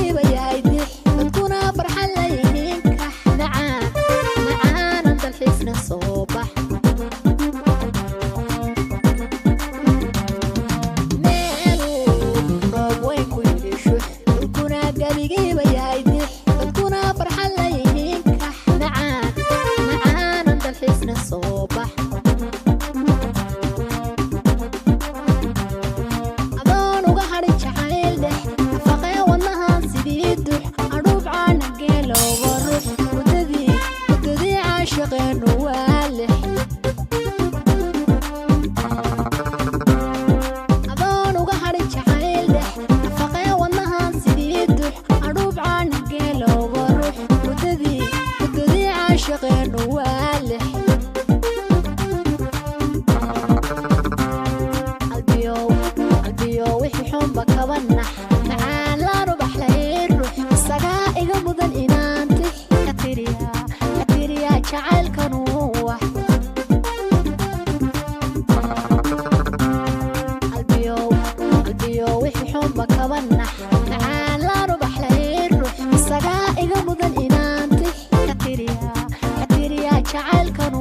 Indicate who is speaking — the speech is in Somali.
Speaker 1: Geligiiba yahay dix, dadkuna farxan layihiin kax. Macaan macaanan dalxiisna soo bax. Meeluu roob weyn ku yidhi shux, dhulkuna geligiiba yahay dix, dadkuna farxan layihiin kax. Macaan macaanan dalxiisna soo bax. Adoon uga hadhin jacayl dhex, nafaqee wadnahan sidii dux, adhuub caana geelooga rux. Muddadii muddadii caashiqeennu waa lix. Adoon uga hadhin jacayl dhex, nafaqee wadnahan sidii dux, adhuub caana geelooga rux. Muddadii muddadii caashiqeennu waa lix. Qalbiyow qalbiyow wixii xunba kaba nax, macaan laan ubaxlay ruux, isagaa iga mudan inaan tix ka tiriyaa, ka tiriyaa jacaylkanu wax. Qalbiyow qalbiyow wixii xunba kaba nax, macaan laan ubaxlay ruux, isagaa iga mudan inaan tix ka tiriyaa, ka tiriyaa jacaylkanu.